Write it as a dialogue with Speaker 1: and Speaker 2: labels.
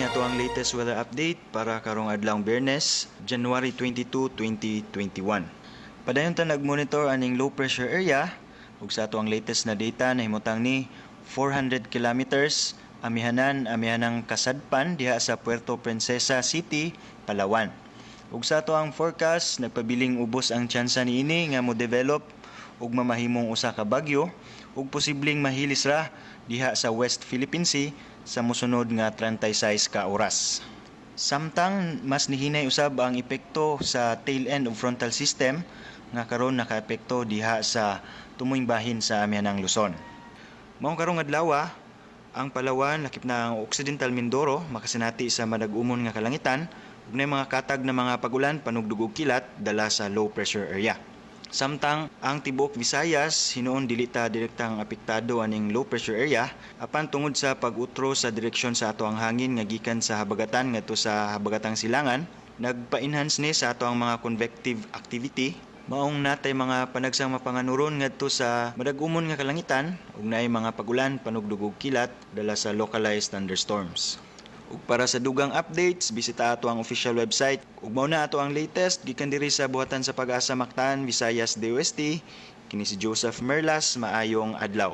Speaker 1: Kini ato ang latest weather update para karong adlawng Biyernes, January 22, 2021. Padayon ta nag-monitor aning low pressure area ug sa ato ang latest na data, nahimutang ni 400 kilometers amihanan amihanang kasadpan diha sa Puerto Princesa City, Palawan. Ug sa ato ang forecast, nagpabiling ubos ang tsansa niini nga mo-develop ug mamahimong usa ka bagyo ug posibleng mahilis ra diha sa West Philippine Sea sa mosunod nga 36 ka oras. Samtang mas nihinay usab ang epekto sa tail end of frontal system nga karon nakaepekto diha sa tumoy bahin sa amihanang Luzon. Mao karong adlaw, ang Palawan lakip na ang Occidental Mindoro makasinati sa madag-umon nga kalangitan ug nay mga katag na mga pag-ulan, panugdog ug kilat dala sa low pressure area. Samtang ang tibuok Visayas, hinuon dili ta direktang apektado aning low pressure area, apan tungod sa pag-utro sa direksyon sa ato ang hangin nga gikan sa habagatan ngadto sa habagatang silangan, nagpa-enhance ni sa ato ang mga convective activity, maong natay mga panagsang mapanganuron ngadto sa madag-umon nga kalangitan ug naay mga pag-ulan, panugdog ug kilat dala sa localized thunderstorms. Ug para sa dugang updates, bisita ato ang official website. Ug mao na ato ang latest gikan diri sa buhatan sa Pag-asa Mactan, Visayas, DOST. Kini si Joseph Merlas, maayong adlaw.